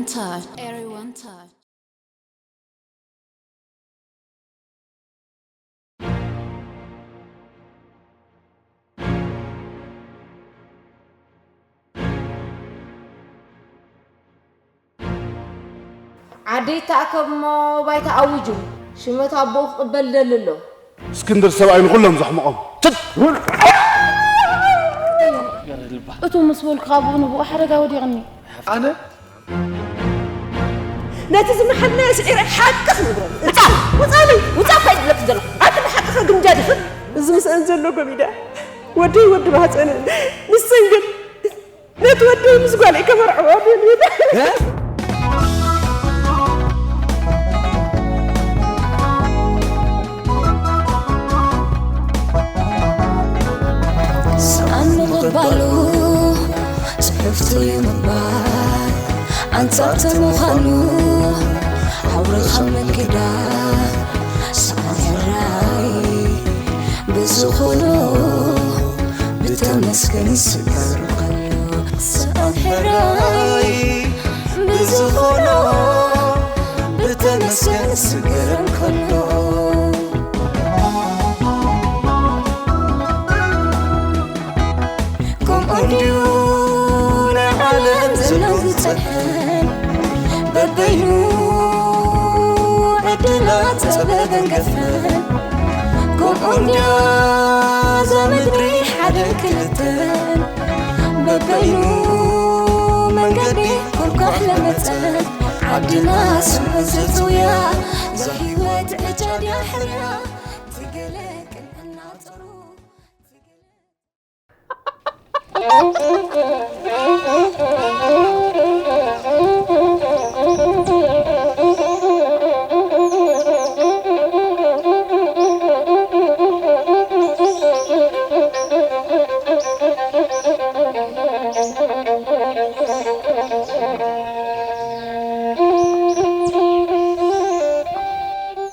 Touch. Everyone touch. ዓዲ ይተኣከብ እሞ ባይታ ኣዊጁ፣ ሽመት ኣቦኡ ክቕበል ደሊ ኣሎ። እስክንድር ሰብኣይ ንኹሎም ዘሕምቖም። ትት! እቱ ምስ በልኩ ካብኡ ንብኡ ሓደጋ ወዲቕኒ። ኣነ ነቲ ዝመሓልናዮ ስዒረ ሓቂ ክነግረሉ። ውጻ! ውጻሊ! ውጻ እኮ እዩ ዝብለኪ ዘለኹ። ኣቲ ብሓቂ ከ ግምጃ ድኽን? እዚ ምስአን ዘሎ ጎሚዳ ወደይ ወዲ ማህፀንን ንሰን ግን ነቲ ወደይ ምስ ጓለይ ከመርዕዎ ደልዩ። ስኣን ምቕባሉ ጽሕፍቲ እዩ ምግባር፣ ኣንጻርቲ ምዃኑ ኣውርኻ ምግዳር። ስኣን ሕራይ ብዝኾኖ ብተመስገን ስገር ከሎ። ስኣን ሕራይ ብዝኾኖ ብተመስገን ስገር ከሎ። ከምኡ እንድዩ ናይ ዓለም ዘሎ ዝጸንሐን፣ በበይኑ ዕድላት ጸበበን ገፍሐን። ከምኡ እንድያ እዛ ምድሪ ሓደን ክልተን፣ በበይኑ መንገዲ ኮልኳሕ ለመጸን። ዓድና ስምዑ ዘትውያ፣ እዛ ህይወት ዕጫ ድያ ሕርያ፣ ትገለ ቅንዕና ጸሩ።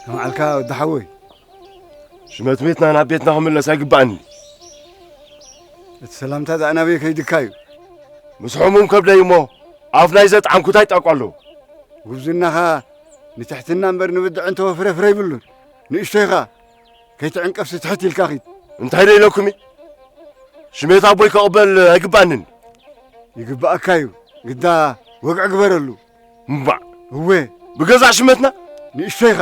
መዓልካ ወዲ ሓወይ። ሽመት ቤትና ናብ ቤትና ክምለስ ኣይግባእኒ። እቲ ሰላምታ ደኣ ናበይ ከይድካ እዩ? ምስ ሕሙም ከብደይ እሞ ኣፍ ናይ ዘጥዓምኩት ኣይጣቋ ኣለዉ። ጉብዝናኻ ንትሕትና እምበር ንብድዐ እንተወፍረ ፍረ ይብሉን። ንእሽቶይኻ ከይትዕንቀፍሲ ትሕት ኢልካ ኺድ። እንታይ ዶ ኢለኩም እዩ? ሽሜት ኣቦይ ከቕበል ኣይግባእንን። ይግባኣካ እዩ። ግዳ ወግዒ ግበረሉ። እምባዕ። እወ። ብገዛእ ሽመትና? ንእሽቶ ኢኻ።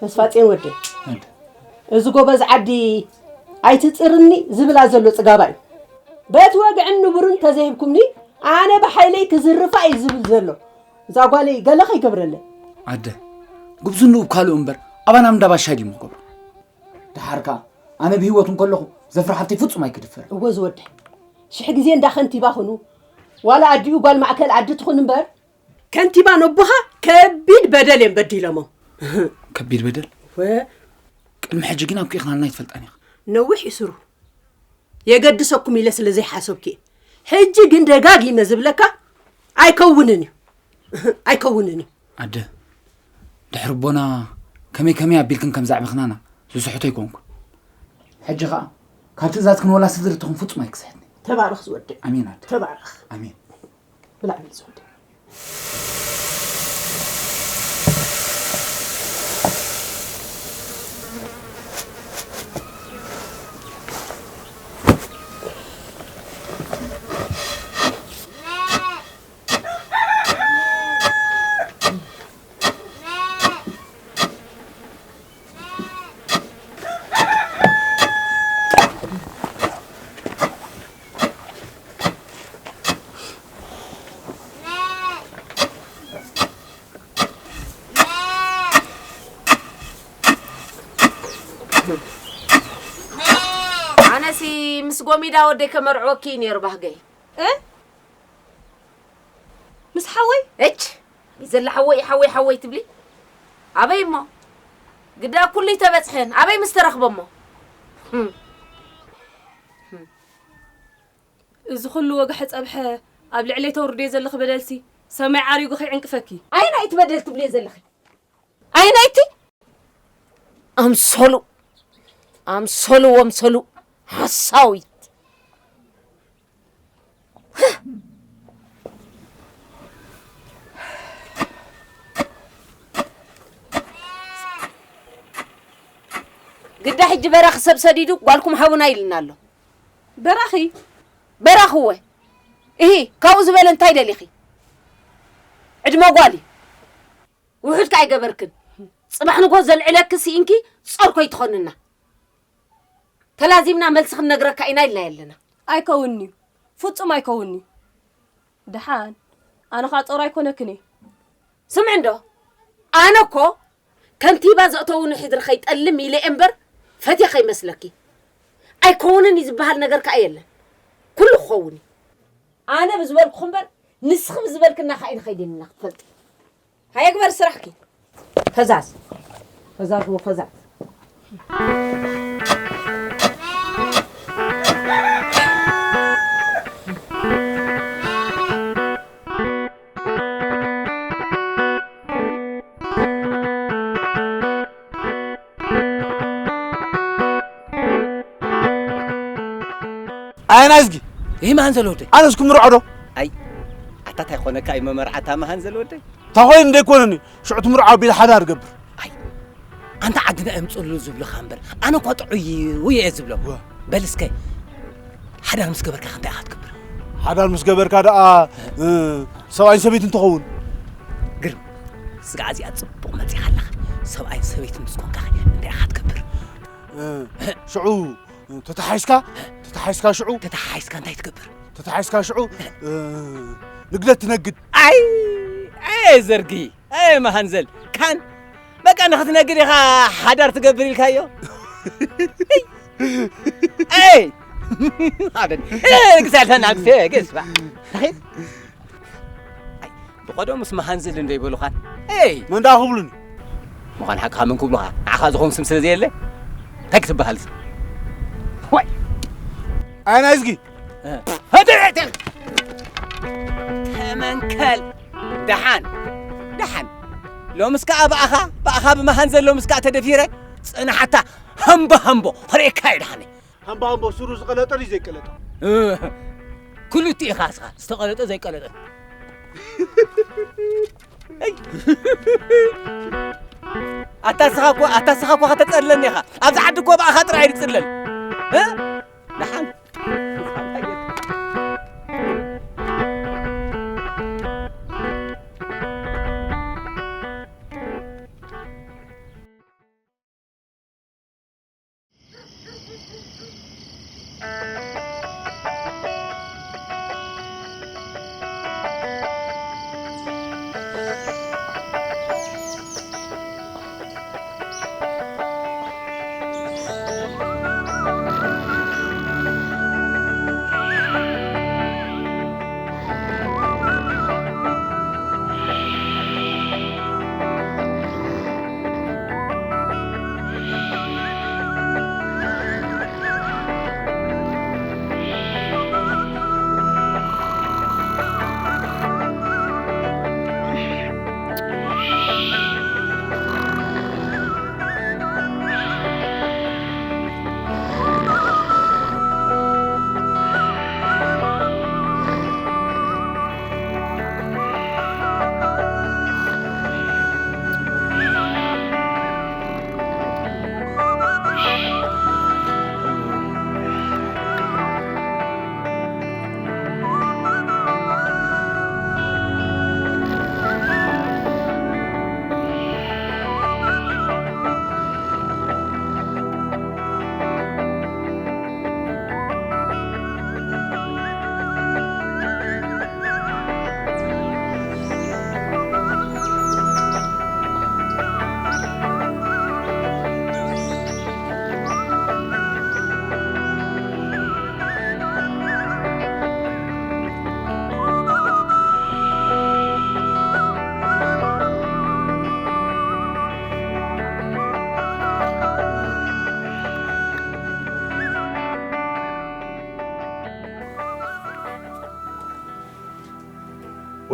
ተስፋጽዮን ወደይ፣ እንደ። እዚ ጎበዝ ዓዲ ኣይትጽርኒ ዝብላ ዘሎ ጽጋባ እዩ። በቲ ወግዕን ንቡርን ተዘይህብኩምኒ፣ ኣነ ብሓይለይ ክዝርፋ እዩ ዝብል ዘሎ። እዛ ጓለይ ገለ ከይገብረለይ። ኣደ፣ ጉብዝንኡ ካልኡ እምበር፣ ኣባና እንዳ ባሻይ ድዩ ክገብሮ? ደሓር ከኣ፣ ኣነ ብህይወት እንከለኹ፣ ዘፍሪ ሓብተይ ፍጹም ኣይክድፈር። እወ ዝወደይ፣ ሽሕ ግዜ እንዳ ከንቲባ ኹኑ፣ ዋላ ኣዲኡ ጓል ማእከል ዓዲ ትኹን እምበር፣ ከንቲባ ነቦኻ ከቢድ በደል እዮም በዲሎሞም። ከቢድ በደል? ወ- ቅድሚ ሕጂ ግን ኣብ ክኢኽናልና ኣይትፈልጣን ኢኻ። ነዊሕ ይስሩ። የገድሰኩም ኢለ ስለ ዘይሓሰብኩ እየ። ሕጂ ግን ደጋጊመ ዝብለካ ኣይከውንን እዩ። ኣይከውንን እዩ። ኣደ፣ ድሕሪ ኣቦና ከመይ ከመይ ኣቢልክን ከም ዘዕበኽናና ዝስሕቶ ኣይኮንኩን። ሕጂ ኸኣ ካብ ትእዛዝክን ወላ ስድርትኹም ፍጹም ኣይክስሕትኒ። ተባረኽ ዝወደይ። ኣሜን ኣደ። ተባረኽ። ኣሜን። ብላዕ ብል ዝወደይ። ኣነሲ ምስ ጎሚዳ ወደይ ከመርዕወኪ እዩ ነይሩ ባህገይ። እ? ምስ ሓወይ? እች፣ ዘላ ሓወይ፣ ሓወይ፣ ሓወይ ትብሊ? ኣበይ እሞ? ግዳ ኩሉ ተበጽሐን፣ ኣበይ ምስ ተረኽበ እሞ? ህም። እዚ ኩሉ ወግሐ ጸብሐ ኣብ ልዕለይ ተውርድዮ ዘለኺ በደልሲ፣ ሰማይ ዓሪጉ ከይዕንቅፈኪ። ኣየናይቲ በደል ትብልዮ ዘለኺ? ኣየናይቲ? ኣምሰሉ፣ ኣምሰሉ፣ ኣምሰሉ፣ ሓሳዊት። ግዳ ሕጂ በራኺ ሰብ ሰዲዱ ጓልኩም ሃቡና ኢልና ኣሎ። በራኺ? በራኺ እወ። እሂ፣ ካብኡ ዝበለ እንታይ ደሊኺ? ዕድመ ጓል እዩ። ውሑድ ከኣ ኣይገበርክን። ጽባሕ ንግሆ ዘልዕለኪ ስኢንኪ ጾር ኮይትኾንና። ተላዚብና መልሲ ክንነግረካ ኢና ኢልና የለና። ኣይከውንን'ዩ። ፍጹም ኣይከውንን'ዩ። ደሓን፣ ኣነ ኸኣ ጾር ኣይኮነክን እየ። ስምዒ እንዶ፣ ኣነ እኮ ከንቲባ ዘእተውኒ ሕድሪ ከይጠልም ኢለ እየ እምበር፣ ፈትየ ከይመስለኪ። ኣይከውንን እዩ ዝበሃል ነገር ከኣ የለን። ኩሉ ክኸውን እዩ። ኣነ ብዝበልኩኹ እምበር፣ ንስኺ ብዝበልክና ከኣ ኣይንኸይድን ኢና ክትፈልጢ። ሃየ ግበር ስራሕኪ። ፈዛዝ። ፈዛዝ ወፈዛዝ። ኣየናይ እዝጊ? ይህ ማን ዘሎ ወደይ? ኣነስ ክምርዖ ዶ? ኣይ፣ ኣታ እንታይ ኮነካ እዩ መመርዓታ መሃን ዘሎ ወደይ? እንታይ ኮይኑ እንደይኮነኒ፣ ሽዑ ትምርዖ ኣቢለ ሓዳር ገብር። ኣይ፣ ኣንታ ዓድና እዮም ጽሉል ዝብሉኻ እምበር፣ ኣነ እኳ ጥዑይ እዩ እየ ዝብሎም። ዋ። በል እስከ፣ ሓዳር ምስ ገበርካ ከ እንታይ ኢኻ ትገብር? ሓዳር ምስ ገበርካ ደኣ፣ እ፣ ሰብኣይን ሰበይትን ትኸውን። ግርም፣ ስጋዕ እዚኣ ጽቡቕ መጺኻ ኣለኻ። ሰብኣይን ሰበይትን ምስ ኮንካ ከ እንታይ ኢኻ ትገብር? እ፣ ሽዑ ተተሓሒዝካ፣ ተተሓሒዝካ ሽዑ። ተተሓሒዝካ እንታይ ትገብር? ተተሓሒዝካ ሽዑ፣ እ፣ ንግደት ትነግድ። ኣይ፣ ኣይ ዘርጊ፣ ኣይ መሃንዘል፣ ካን በቃ ንኽትነግድ ኢኻ ሓዳር ትገብር ኢልካዮ? ኣይ፣ ኣበል፣ እ፣ ግዛልታ ናብ ፌ፣ ግዝባ። ኣይ፣ ብቐደሙስ መሃንዝል እንዶ ይበሉኻን። ኤይ! መን ደኣ ክብሉኒ? ምዃን ሓቅኻ መን ክብሉኻ? ንዓኻ ዝኸውን ስም ስለ ዘየለ፣ እንታይ ክትበሃልሲ? ዋይ! ኣየናይ እዝጊ? እ፣ ተመንከል። ደሓን፣ ደሓን። ሎምስ ከኣ ብኣኻ፣ ብኣኻ ብመሃንዘል ሎምስ ከኣ ተደፊረ። ጽናሓታ ሃምቦ ሃምቦ፣ ክርእየካ እየ ደሓነይ። ሃምባ ሃምቦ ሱሩ ዝቐለጠ ድዩ ዘይቀለጠ? እ፣ ክልቲኡ ኢኻ እስኻ፣ ዝተቐለጠ ዘይቀለጠ። ኣታ እስኻ እኮ፣ ኣታ እስኻ እኮ ከተጸልለኒ ኢኻ። ኣብዚ ዓዲ እኮ ብኣኻ ጥራይ እዩ ዝጽለል። እ? ደሓን።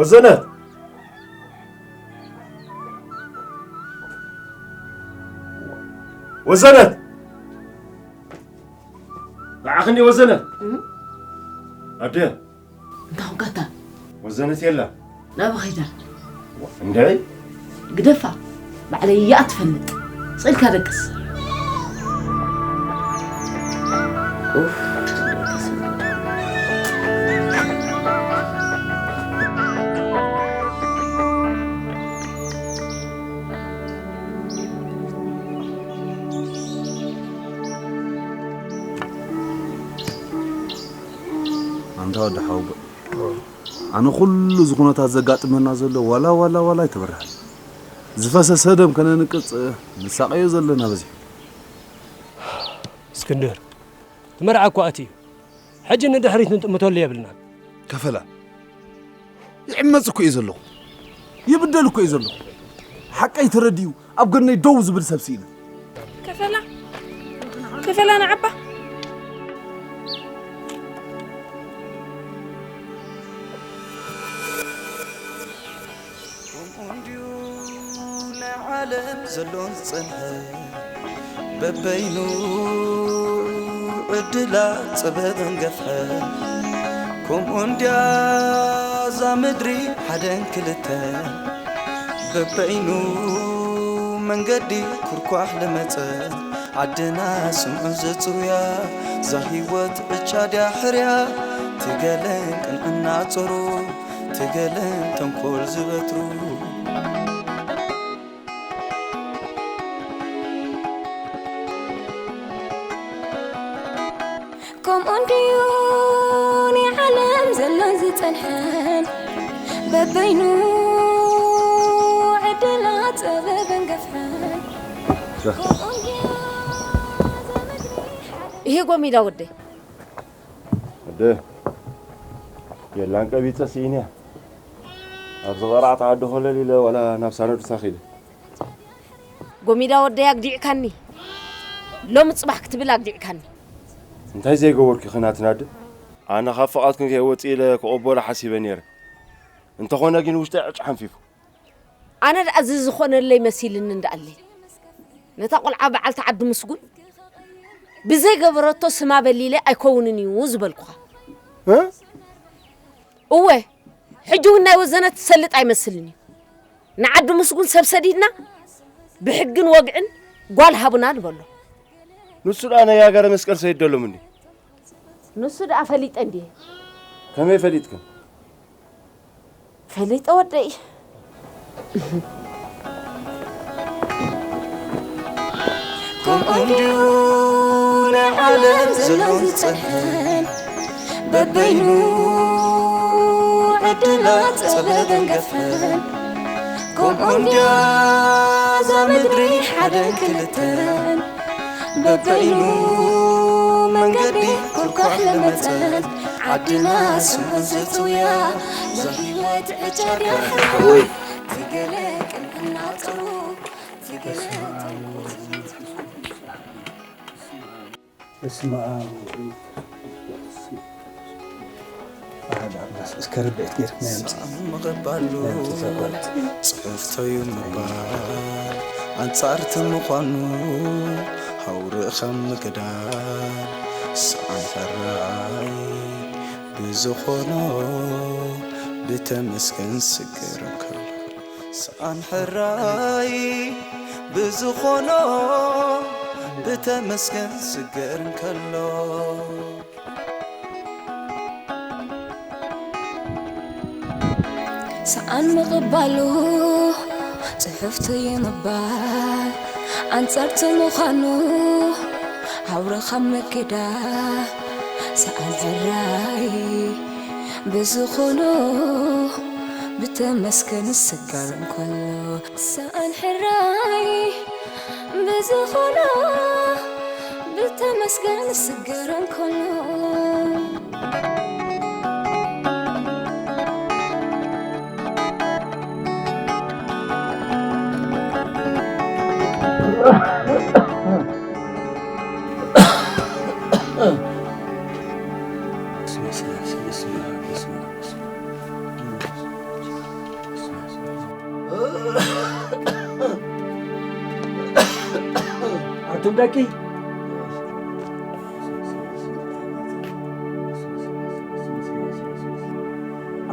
ወዘነት! ወዘነት! ንዓኺ እንዲ ወዘነት! እም? ኣደ! እንታይ ኾንካታ? ወዘነት የላ። ናበይ ኸይዳ? እንድዒ? ግደፋ። ባዕለይ እያ ትፈልጥ። ስቕ ኢልካ ደቅስ። ኡፍ። ኣንታ ወዲ ሓወቦ፣ ኣነ ኩሉ እዚ ኩነታት ዘጋጥመና ዘሎ ዋላ ዋላ ዋላ ኣይተበርሃኒ። ዝፈሰሰ ደም ከነንቅጽ ንሳቐዮ ዘለና በዚሑ። እስክንድር፣ እቲ መርዓ እኳ ኣትዩ። ሕጂ ንድሕሪት ንጥምተሉ የብልናን። ከፈላ፣ ይዕመጽ እኮ እየ ዘለኹ። ይብደል እኮ እየ ዘለኹ። ሓቀይ ተረዲኡ ኣብ ጎነይ ደው ዝብል ሰብ ስኢነ። ከፈላ፣ ከፈላ ንዓባ። ከምኡ እንድዩ ናይ ዓለም ዘሎ ዝጸንሐ፣ በበይኑ ዕድላት ጸበበን ገፍሐ። ከምኡ እንድያ እዛ ምድሪ ሓደን ክልተን፣ በበይኑ መንገዲ ኩርኳሕ ለመጸ። ዓድና ስምዑ ዘጽውያ፣ እዛ ህይወት ዕጫ ድያ ሕርያ፣ ትገለን ቅንዕና ጾሩ፣ ትገለን ተንኮል ዝበትሩ። ከምኡ እንድዩ ናይ ዓለም ዘሎ ዝጸንሐን፣ በበይኑ ዕድላት ጸበበን ገፍሐን። ከምኡ እንድያ እዛ ምድሪ ሓደ ይሄ ጎሚዳ ወደይ። ወደ የላን ቀቢጸ ስኢንያ። ኣብዚ ቐራዕቲ ዓዲ ኮለል ኢለ ዋላ ናብ ሳነዱሳ ኺደ። ጎሚዳ ወደይ ኣግዲዕካኒ። ሎሚ ጽባሕ ክትብል ኣግዲዕካኒ። እንታይ ዘይገበርኩ ኢኺ ናትና ኣደ? ኣነ ካብ ፍቓድኩም ከይወጽእ ኢለ ክቕበሎ ሓሲበ ነይረ። እንተኾነ ግን ውሽጠይ ዕጭ ሓንፊፉ። ኣነ ደኣ እዚ ዝኾነለይ መሲልኒ እንዳኣለይ። ነታ ቆልዓ በዓልቲ ዓዲ ምስጉን ብዘይገበረቶ ስማ በሊለ ኣይከውንን እዩ ዝበልኩኻ። እ? እወ፣ ሕጂ እውን ናይ ወዘነት ትሰልጥ ኣይመስልን እዩ። ንዓዲ ምስጉን ሰብ ሰዲድና ብሕግን ወግዕን ጓል ሃቡና ንበሎ። ንሱ ደኣ ናይ ሃገረ መስቀል ሰይድ ደሎም እንዲ። ንሱ ደኣ ፈሊጠ እንድየ። ከመይ ፈሊጥክን? ፈሊጠ ወደይ። ከምኡ እንድዩ ናይ ዓለም ዘሎ ዝጸንሐን፣ በበይኑ ዕድላት ጸበበን ገፍሐን። ከምኡ እንድያ እዛ ምድሪ ሓደን ክልተን፣ በበይኑ መንገዲ ኩርኳሕ ለመጸን፣ ዓድና ስምዑ ዘጽውያ፣ እዛ ህይወት ዕጫ ድያ ሕርያ፣ ትገለ ቅንዕና ጸሩ፣ ትገለ ተንኮል። በስመ አብ ወወልድ ወመንፈስ ቅዱስ አሐዱ አምላክ። እስከ ርብዒት ጌርክና የምጽእ። ሰላም ምቕባሉ የምጽእ ዘባል። ጽሕፍቶዩ ምባል ኣንጻርቲ ምዃኑ ሃውርእ ከም ምግዳል ሰኣን ሕራይ ብዝኾኖ ብተመስገን ስገር እንከሎ። ሰኣን ሕራይ ብዝኾኖ ብተመስገን ስገር እንከሎ። ሰኣን ምቕባሉ ጽሑፍቱ ይምባል ኣንጻርቲ ምዃኑ ሃውርኻ ምክዳ ሰኣን ሕራይ ብዝኾኖ ብተመስገን ስገር እንከሎ። ሰኣን ሕራይ ብዝኾኖ ብተመስገን ስገር እንከሎ። ኣቱም ደቂ፣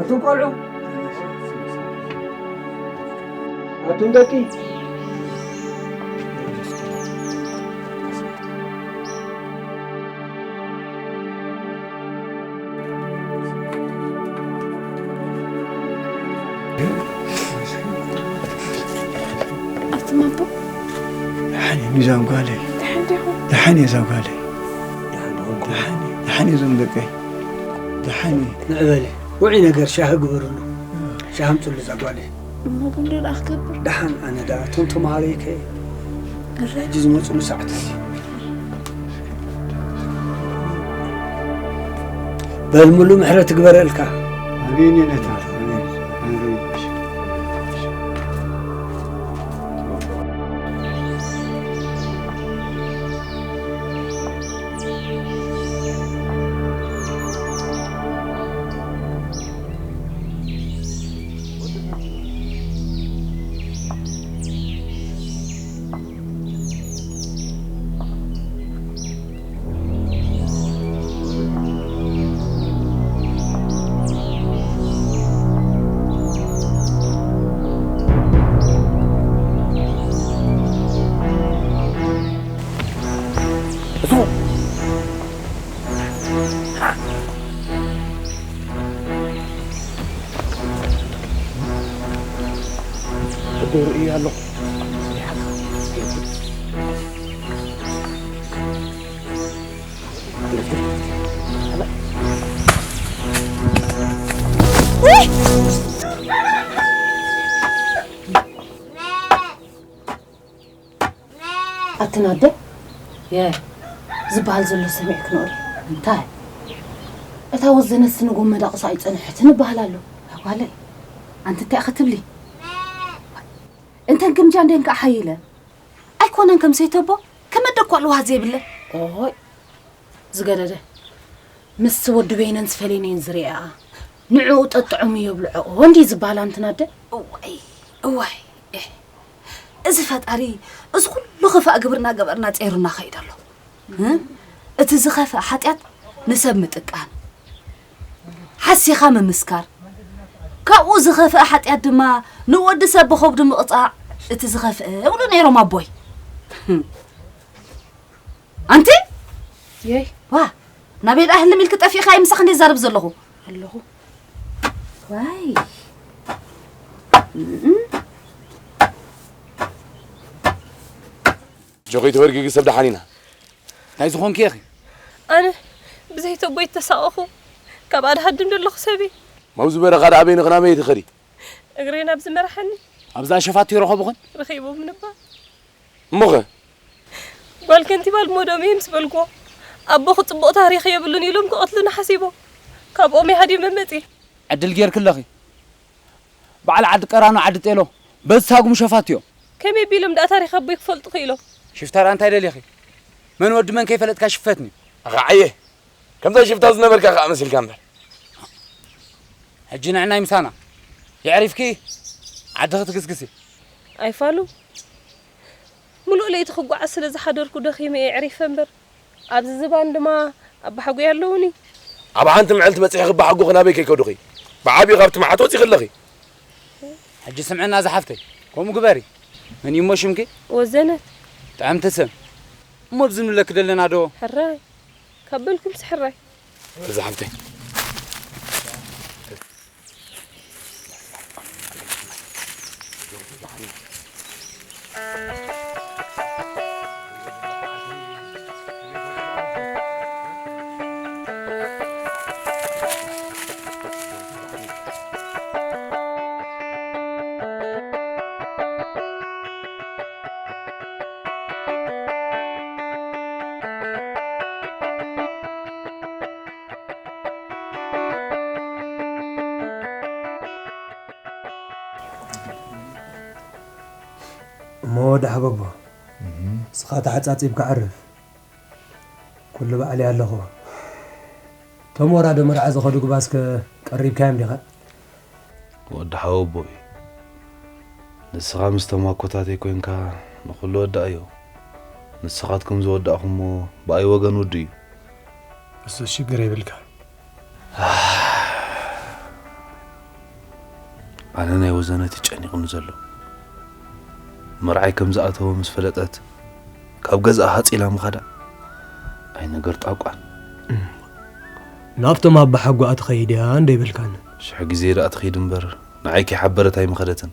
ኣቱም ቆልዑ፣ ኣቱም ደቂ። ኣቱም ኣቦ። ደሓን እዩ ሚዛን ጓለይ። ደሓን ዲኹም? ደሓን እዩ እዛ ጓለይ። ደሓን እዩ፣ ደሓን እዩ እዞም ደቀይ። ደሓን እዩ። ንዕበለ፣ ውዑይ ነገር ሻሂ ግበሩሉ። ሻሂ ኣምፅሉ እዛ ጓለይ። እሞ ቡን ዶ ደኣ ክገብር? ደሓን ኣነ ደኣ እቶም ተምሃሮይ ከ እረ። ሕጂ ዝመፅሉ ሰዓት እዩ። በል ሙሉ ምሕረት ትግበረልካ። ኣሜን የኔታ። ኣሜን። ኣሜን። ወዲ ርእዩ ኣሎ። ኣቲ ናደ፣ የ ዝበሃል ዘሎ ሰሚዕክንኦ ድዩ? እንታይ? እታ ወዘነትሲ ንጎመ ዳቑሳ ኣይጸንሐትን ይበሃል ኣሎ። ኣጓለይ፣ ኣንቲ እንታይ ኢኺ ትብሊ? እንተን ግምጃ እንደን ከኣ ሓይለ። ኣይኮነን ከም ሰይተቦ፣ ከመደ እኳ ልውሃት ዘይብለን። ኦሆይ፣ ዝገደደ። ምስቲ ወዲ በይነን ዝፈለየን እየን ዝርእያ። ንዕኡ ጠጥዑም እዩ የብልዖ። እንዲ ዝበሃል ኣንቲ ናደ? እዋይ፣ እዋይ፣ ኤህ። እዚ ፈጣሪ፣ እዚ ኩሉ ክፋእ ግብርና ገበርና ጸይሩና ኸይድ ኣሎ። እ? እቲ ዝኸፍአ ሓጢኣት ንሰብ ምጥቃን፣ ሓሲኻ ምምስካር፣ ካብኡ ዝኸፍአ ሓጢኣት ድማ ንወዲ ሰብ ብኸብዱ ምቕጻዕ እቲ ዝኸፍአ ይብሉ ነይሮም ኣቦይ። ኣንቲ? የይ። ዋ፣ ናበይ ደኣ ህልም ኢልኪ ጠፊእኻ? ምሳኺ እንደ ዛረብ ዘለኹ። ኣለኹ። ዋይ። እም። ጆኸይ ተበርጊጊ ሰብ ደሓን ኢና። እንታይ ዝኾንኪ ኢኺ? ኣነ ብዘይ ተቦይ ተሳቐኹ። ካብ ኣድሃድም ዘለኹ ሰበይ። ማብዚ በረኻ ደኣ ኣበይ ንኽናመይ ትኸዲ? እግረይ ናብ ዝመርሓኒ። ኣብዛ ሸፋቱ ይረኸቡኽን? ረኺቦም ንባ። እሞኸ? ጓል ከንቲባ ልሞዶም እየ ምስ በልኩዎ፣ ኣቦኹ ጽቡቕ ታሪኽ የብሉን ኢሎም ክቐትሉና ሓሲቦም። ካብኦም እየ ሃዲመ መጺኤ። ዕድል ጌርኪ ኣለኺ። በዓል ዓዲ ቀራኖ፣ ዓዲ ጤሎ፣ በዚ ሳጉም ሸፋቱ እዮም። ከመይ ቢሎም ደኣ ታሪኽ ኣቦይ ክፈልጡ ክኢሎም? ሽፍታ ደኣ እንታይ ደሊኺ? መን ወዲ መን ከይፈለጥካ ሽፈትኒ። ኣኻ ዓየ፣ ከምዛ ሽፍታ ዝነበርካ ከኣ መሲልካ እምበር። ሕጂ ንዕናይ ምሳና። የዕሪፍኪ፣ ዓድኺ ትግስግሲ። ኣይፋሉ። ሙሉእ ለይቲ ክጓዓዝ ስለ ዝሓደርኩ ደኺመ እየ ኣዕሪፈ እምበር፣ ኣብዚ ዝባን ድማ ኣባሓጎይ ኣለዉኒ። ኣብ ሓንቲ መዓልቲ በጺሕኺ ኣባሓጎኺ ናበይ ከይከዱኺ? ብዓቢኡ ካብቲ መዓት ወጺኺ ኣለኺ። ሕጂ ስምዕና ዝሓፍተይ፣ ከምኡ ግበሪ። መን እዩ እሞ ሽምኪ? ወዘነት። ጥዕምቲ ስም። እሞ ኣብዚ ንብለኪ ደለና ዶ? ሕራይ። ካብ በልኩምስ ሕራይ። እዛ ሓፍተይ። እሞ ወዲ ሓበቦ፣ እህ። ንስኻ ተሓጻጺብካ ዕርፍ። ኩሉ ባዕለይ ኣለኹ። ቶም ወራዶ መርዓ ዝኸዱ ጉባዝከ ቀሪብካዮም ዲኻ? ወዲ ሓወቦይ፣ ንስኻ ምስቶም ኣኮታተይ ኮይንካ ንኹሉ ወዳእዮ። ንስኻትኩም ዝወዳእኹሞ ብኣይ ወገን ውዱ እዩ። እሱ ሽግር የብልካ። ኣነ ናይ ወዘነት እዩ ጨኒቕኒ ዘሎ። መርዓይ ከም ዝኣተወ ምስ ፈለጠት ካብ ገዛኣ ሃፂላ ምኻዳ ኣይነገር ጣቋን። ናብቶም ኣባሓጎኣ ትኸይድ እያ እንደ ይበልካኒ። ሽሕ ግዜ ደኣ ትኸይድ እምበር ንዓይ ከይሓበረት ኣይምኸደትን።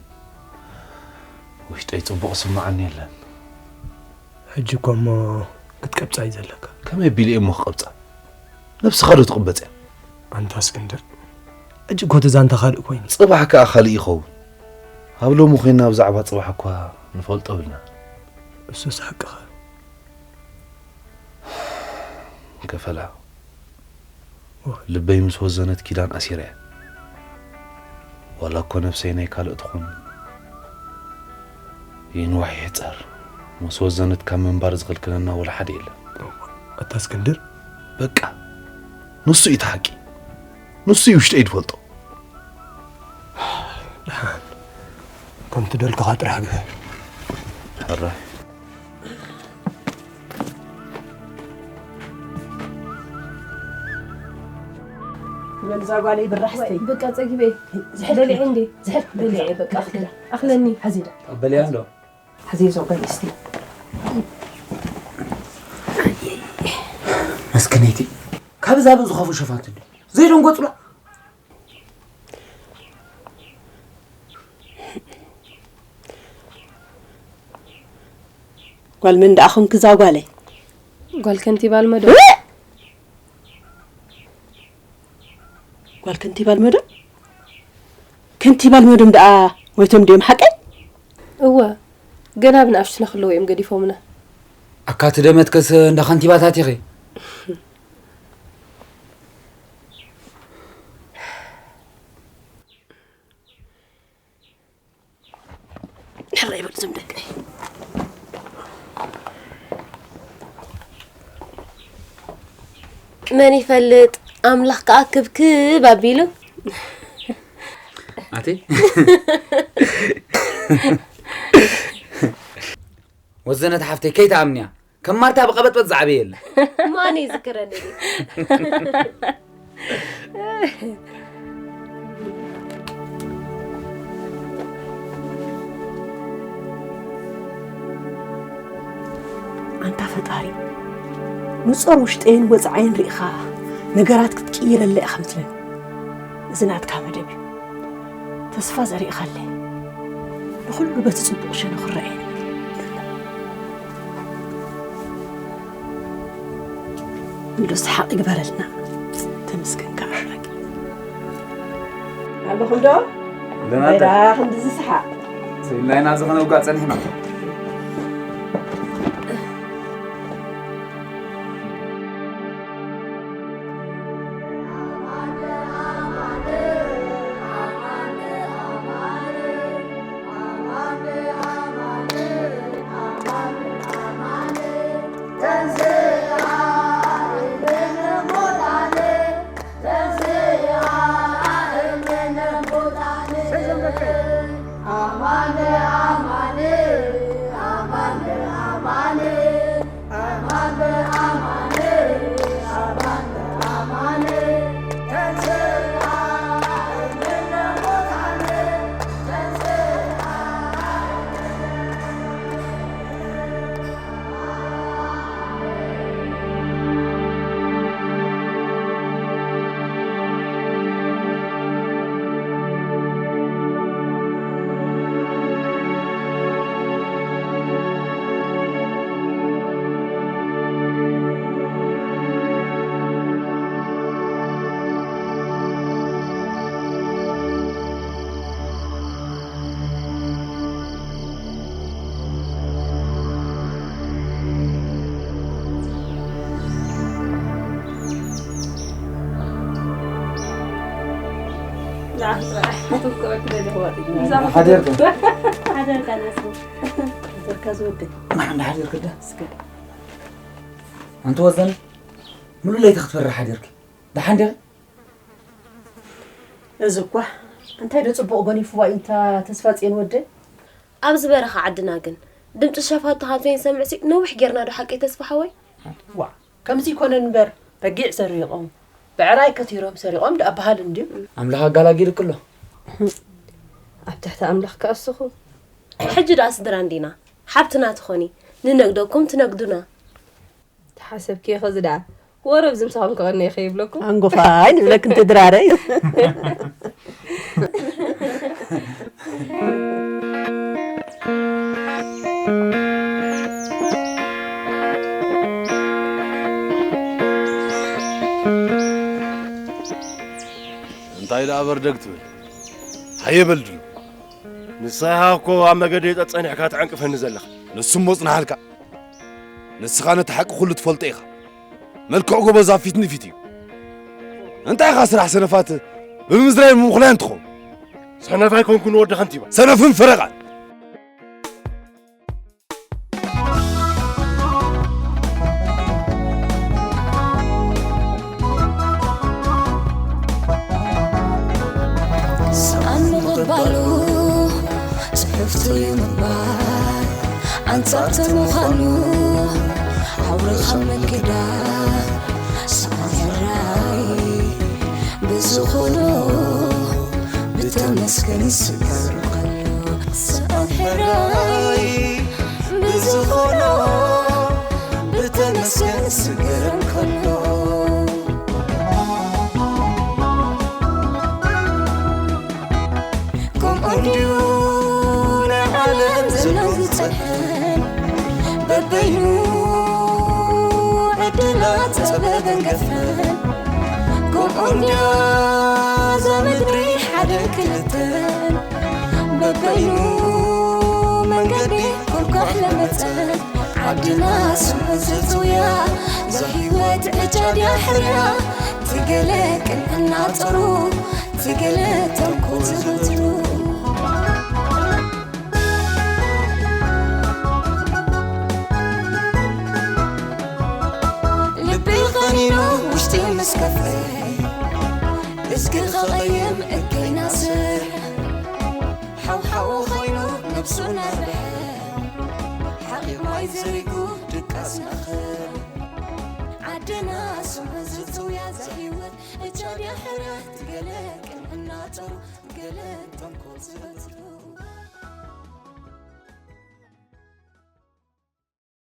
ውሽጠይ ጽቡቕ ስምዓኒ የለን። ሕጂ እኮ እሞ ክትቀብጻ እዩ ዘለካ። ከመይ ኣቢለ እየ እሞ ክቐብጻ? ነብስኻ ዶ ትቕበጽ እያ? ኣንታ እስክንድር፣ ሕጂ እኮ እቲ ዛንታ ካልእ ኮይኑ። ጽባሕ ከኣ ካልእ ይኸውን። ኣብ ሎሚ ኮይንና ብዛዕባ ጽባሕ እኳ ንፈልጦ ብልና። እሱስ ሓቅኻ። ከፈላ። ልበይ ምስ ወዘነት ኪዳን ኣሲረ እየ። ዋላ እኮ ነብሰይ ናይ ካልእ ትኹን፣ ይንዋሕ ይሕጸር፣ ምስ ወዘነት ካብ ምንባር ዝኽልክለና ወላ ሓደ የለን። ኣታ እስክንድር። በቃ፣ ንሱ እዩ እቲ ሓቂ። ንሱ እዩ ውሽጠይ ዝፈልጦ። ደሓን፣ ከምቲ ደልካኻ ጥራሕ ግበር። ሕራይ። በል እዛ ጓለይ ብራሕ ስተይ። በቃ ጸጊበ። ዝሕል በሊዐ እንዴ? ዝሕል በሊዐ፣ በቃ ኣኽለ-፣ ኣኽለኒ። ሓዚ ዳ። በሊያ እንዶ። ሓዚ እዛ ጓለይ ስተይ። መስከነይቲ። ካብዛ ብዝኸፉ ሸፋቱ እንዶ። ዘይደንጎጽ ዶ? ጓል መን ደኣ ኾንኪ እዛ ጓለይ? ጓል ከንቲባ ኣልመዶ። ጓል ከንቲባ ኣልመዶ? ከንቲባ ኣልመዶም ደኣ ሞይቶም ድዮም ሓቀይ? እወ፣ ገና ብንኣሽቱና ከለዉ እዮም ገዲፎምና። ኣካ እቲ ደመትከስ እንዳ ከንቲባታት ኢኺ። ሕራይ በሉ እዞም ደቀይ። መን ይፈልጥ፣ ኣምላኽ ከኣ ክብክብ ኣቢሉ። ኣቲ ወዘነት ሓፍተይ ከይትኣምንያ። ከም ማርታ ብቐበጥበጥ ዝዓበየ የለ። ማን ይዝክረኒ ድዩ? ኣንታ ፈጣሪ፣ ንጾር ውሽጠይን ወጻዓይን ርኢኻ ነገራት ክትቅይረለይ ኢኻ ምትለኒ። እዚ ናትካ መደብ እዩ። ተስፋ ዘሪእኻለይ። ንኹሉ በቲ ጽቡቕ ሸነኹ ክረኣየኒ። እንዶ ሰሓቕ ይግበረልና። ተመስገን ከኣ ኣምላክ። ኣለኹም ዶ? ደህና ኣደር። ባይዳ ክንድዚ ሰሓቕ። ስኢልና ኢና ኣብዚ ከነውጋእ ጸኒሕና። ሓደርካ። ሓደርካ ዝወደይ። ማን እንዳ ሓደርክ ዳ? ስገድ። ኣንቲ ወዘን፣ ሙሉ ለይቲ ክትፈርሕ ሓደርክ። ደሓን ዲኺ? እዚ እኳ እንታይ ዶ ጽቡቕ ጎኒፍዋ እዩ እንታ ተስፋጽዮን ወደይ? ኣብዚ በረኻ ዓድና ግን ድምፂ ሸፋቱ ካብ ዘይንሰምዕሲ ነዊሕ ጌርና ዶ ሓቀይ ተስፋ ሓወይ? ዋ፣ ከምዚ ይኮነን እምበር፣ በጊዕ ሰሪቖም፣ ብዕራይ ከቲሮም ሰሪቖም ደኣ በሃል እንድዩ። ኣምላኽ ኣጋላጊልክ ኣሎ። ኣብ ትሕቲ ኣምላኽ ከኣስኹ። ሕጂ ደኣ ስድራ እንዲና፣ ሓብትና ትኾኒ፣ ንነግደኩም ትነግዱና። ተሓሰብኪ ኢኺ ዝዳ፣ ወረብ ዝምሳኹም ክቐኒ ኢኺ ይብለኩም። ኣንጎፋይ ንብለክ እንተ ድራረይ። እንታይ ደኣ በርደግ ትብል? ሃየ በል ድዩ። ንስኻ እኮ ኣብ መገደይ ጸጸኒሕካ ትዕንቅፈኒ ዘለኻ። ንሱ እሞ ጽንሓልካ። ንስኻ ነቲ ሓቂ ኩሉ ትፈልጦ ኢኻ። መልክዕ ጎበዝ ኣብ ፊት ንፊት እዩ። እንታይ ኢኻ ስራሕ ሰነፋት ብምምዝራይ ምምኹላያን ትኸውን? ሰነፍ ኣይኮንኩን ወዲ ከንቲባ። ሰነፍን ፈረቓን። ስኣን ምቕባሉ ጽሕፍቱ እዩ ምባል ኣንጻር ምዃኑ ኣውርኻ ምክዳን ስኣን ሕራይ ብዝኾኖ ብተመስገን ይስገር ከሎ ስኣን ሕራይ ብዝኾኖ ብተመስገን ይስገር ከሎ ከምኡ እንድዩ ናይ ዓለም ዘሎ ዝጸንሐን በበይኑ ዕድላት ጸበበን ገፈን ከምኡ እንድያ እዛ ምድሪ ሓደን ክልተን በበይኑ መንገዲ ኮርኳሕ ለመጸት ዓድና ስሙ ዘጽውያ እዛ ህይወት ዕጫ ድያ ሕርያ ትገለ ቅንዕና ጸሩ ትገለ ተንኮል ዝበትሩ ልበይ ቐኒኑ ውሽጢ ምስ ከፍአ እዝጊ ኸቐይም እከይ ናስሕ ሓውሓው ኾይኑ ነብሱ ናርብሐ ሓቂቕ ማይ ዘሪጉ ድቃስ ናኸ ዓድና ስሙ ዝጽውያ ዛ ህይወት እጃ ድያ ሕርያ ትገለ ቅንዕና ጸሩ ትገለ ተንኮል ዝበትሩ